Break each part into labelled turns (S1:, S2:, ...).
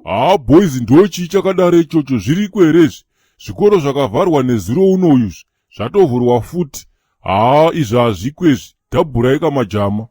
S1: Haa boys, ndo chii chakadaro ichocho? Zviriko here izvi? Zvikoro zvakavharwa nezuro unoyuzvi zvatovhurwa futi. Haa, izvi hazviko izvi, dhabhurai kamajama.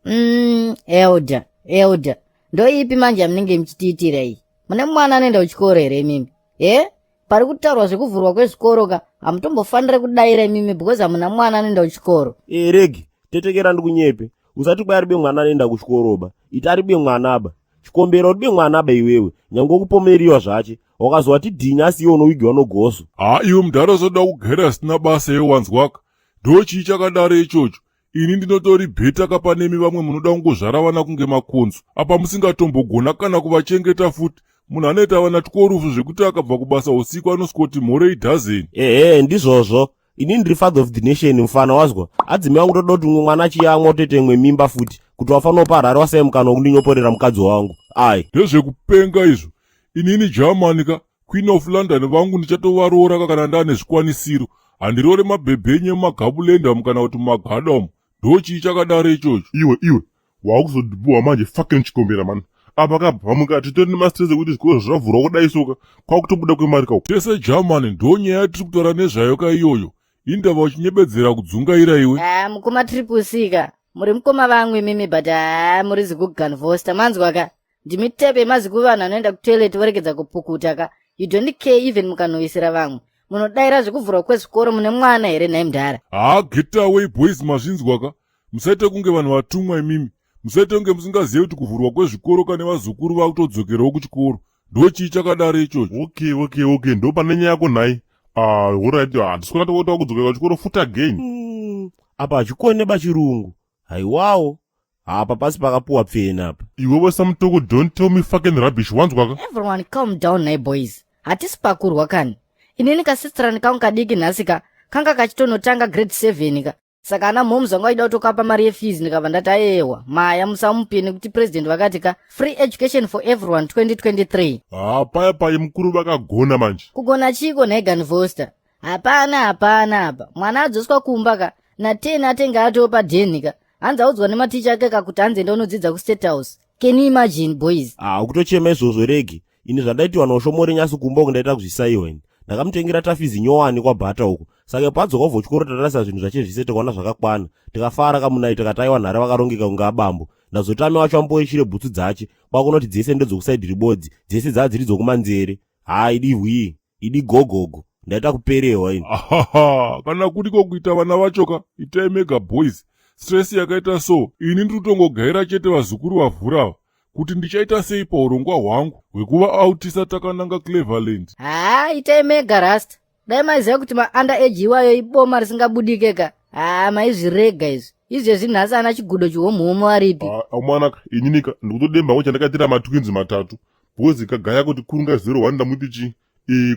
S2: Elder, elder, ndoipi manje yamunenge muchitiitira iyi? Mune mwana anoenda kuchikoro here imimi? E, pari kutaurwa zvekuvhurwa kwezvikoro ka, hamutombofanira kudayira imimi because hamuna mwana anoenda kuchikoro.
S3: E, regi tetekera, ndikunyepe. Usati kwai aribe mwana anoenda kuchikoro ba. Iti aribe mwana ba. Chikombera uribe mwana ba iwewe. Nyange kupomeriwa zvache. Wakazwa tidhinya, asi iwe unowigiwa nogoso.
S1: Haa iwe mudhara, usoda kugara zvisina basa iwe, wanzwaka? Ndo chii chakadaro ichocho? Ini ndinotori better kapanemi vamwe munoda kungozvara vana kunge makonzo, apa musingatombogona kana kuvachengeta futi. Munhu anoita vana 12 zvekuti akabva kubasa usiku anosvikoti mhorei dhazeni.
S3: Ehe, ndizvozvo. Ini ndiri father of the nation, mufana, wazwa? Adzimai wangu toda kuti umwe mwana achiyamwa utoite imwe mimba futi kuti wafanira kupa wasai mukana wekundinyoporera mukadzi wangu. Ai.
S1: Ndezvekupenga izvo. Inini Germany ka, Queen of London vangu ndichatovaroora ka kana ndaane zvikwanisiro. Handirore mabhebhenyu emumagabulenda kana kuti mumagada umu. Ndo chii chakadaro ichocho?
S4: Iwe iwe, wakuzodhipuwa manje, fucking chikombera mani. Apa kabva vamuka titori nemastress ekuti zvikoro zvavhurwa kudai soka kwakutobuda kwemari kauku.
S1: Tese Germany, ndo nyaya yatiri kutaura nezvayo ka iyoyo. Indava uchinyebedzera kudzungaira iwe?
S2: Ah, mukoma Triple C ka, muri mukoma vangu imimi, but haa, muri zikuganvosta, manzwa ka? Ndimi tepe yemaziku vanhu anoenda kutoilet voregedza kupukuta ka. You don't care even mukanhuwisira vamwe. Munodayira zvekuvhurwa kwezvikoro, mune mwana here nhai mudhara?
S1: Haa, get away boys, mazvinzwa ka? Musaite kunge vanhu vatumwa imimi. Musaite kunge musingazive kuti kuvhurwa kwezvikoro kane vazukuru vakutodzokerawo kuchikoro. Ndo chii chakadaro ichocho?
S4: Okay, ndo pane nyaya yako nhai. Ah, alright, handisi kuona tokuti kudzokera kuchikoro futi again.
S3: Apa hachikone bachirungu. Haiwawo, apa pasi pakapuwa pfena apa.
S4: Iwewe samutoko, don't tell me fucking rubbish, wanzwaka?
S2: Everyone calm down nhai boys, hatisi pakurwa kani. Inini kasistirani kangu kadiki nhasi ka kanga kachitonotanga grade 7 ka, saka ana moms vanga vachida kutokapa mari yefees, ndikabva ndati ayewa maya, musamupe nekuti president vakati ka free education for everyone 2023.
S4: Haa, paya pai mukuru vakagona manje.
S2: Kugona chiko nhai Ganvoster? Hapana, hapana apa. Mwana adzoswa kumba ka na10 atenge atopa dheni ka, hanzi audzwa nematicha ake ka kuti hanzi enda unodzidza kuState House. Can you imagine, boys?
S3: Ah, ukutochema izvozvo regi. Ini zvandaitiwa noshomori nyasi kumba uku ndaita kuzvisaiwa. Ini ndakamutengera tafizi nyowani kwabhata uku, saka padzoka ubva kuchikoro tatarisa zvinhu zvache zvise, tikaona zvakakwana, tikafara kamunai, tikati aiwa, nhare vakarongeka kunge abambo. Ndazotame wacho amboishire bhutsu dzache kwakunoti dzese ndedzokusaidhi ribodzi, dzese dzaa dziri dzokumanzere. Haa, idi hwii, idi gogogo, ndaita kuperehwa ini.
S1: Ahaha, kana kuriko kuita vana vacho ka, itai mega boys. Stress yakaita so, ini ndiri kutongogaira chete vazukuru vavhura kuti ndichaita sei paurongwa hwangu hwekuva autisa takananga Cleverland.
S2: Haa, itai mega rasta. Dai maiziva kuti maunda age iwayo iboma risingabudike ka, haa, maizvirega izvi. Izvezvi nhasi ana chigudo chihomuhomu aripi?
S4: Ah, mwanaka, ininika ndikutodemba ngo chandakaitira matwins matatu because kagaya kuti kurunga 01 ndamuti chi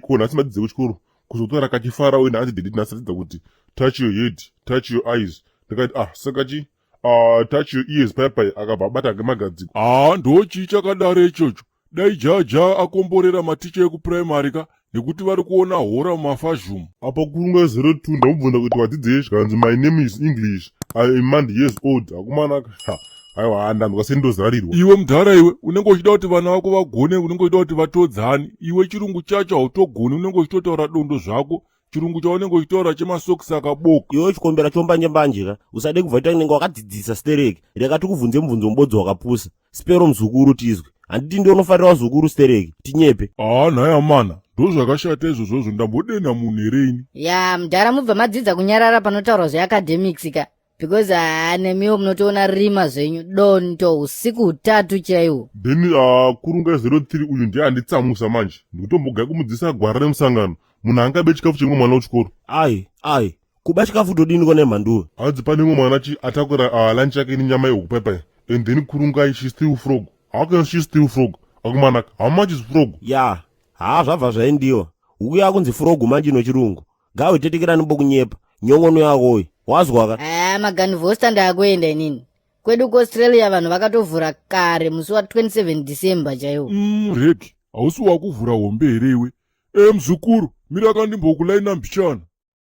S4: ko nhasi madzidze kuchikoro, kuzotora kachifara uye nhasi daddy nhasi adzidza kuti touch your head, touch your eyes. Ndakati ah, saka chi touch your ears paya paya, akabva abata ngemagadziko.
S1: Haa, ndo chii chakadaro ichocho? Dai jaja akomborera maticha ekupuraimari ka nekuti vari kuona hora mumafazhumu.
S4: Apa kurunga 02 ndamubvunza kuti wadzidzei, zvikanzi my name is English, I am mand years old. Akumanaka, aiwa, ndanzwa sendozarirwa.
S1: Iwe mudhara iwe, unenge uchida kuti vana vako vagone, unenge uchida kuti vatodzani. Iwe chirungu chacho hautogoni, unenge uchitotaura dondo zvako. Chirungu chaunenge uchitaura chemasokisi akaboka.
S3: Iwe chikombera chombanje mbanje ka, usade kubva ita unenge wakadzidzisa stereki. Reka tikubvunze mubvunzo mubodzi wakapusa. Sipero muzukuru tizwe. Handiti ndiwe unofarira vazukuru stereki? Tinyepe.
S1: Haa nhai amana, ndozvakashata izvozvozvo? Ndambodena munhu here ini?
S2: Ya mudhara, mubva madzidza kunyarara panotaurwa zveacademics ka, because haa, nemiwo munotoona rima zvenyu, donto usiku hutatu chaihwo.
S4: Then kurunga 03 uyu ndiye anditsamusa manje. Ndikutombogaya kumudzisa gwara remusangano. Munhu angabe chikafu chemwe mwana wechikoro?
S3: Ai ai, kuba chikafu todini kone mhanduwe?
S4: Hanzi pane mumwe mwana chi atakura lunch yake nenyama yehuku paipai, and then kurungai she steal frog. How can she steal frog? Akumanaka, how much is frog?
S3: Ya, haa, zvabva zvaendiwa. Huku yakunzi frog manje ino chirungu. Gawe tetekerani mbokunyepa nyongono yakoyi, wazwa ka?
S2: Haa, maganvosta, ndaakuenda inini. Kwedu kuAustralia vanhu vakatovhura kare musi wa27 December chaiwo.
S1: Regi, hausi wakuvhura hombe here iwe? E muzukuru, mira kandimboku line mbichana.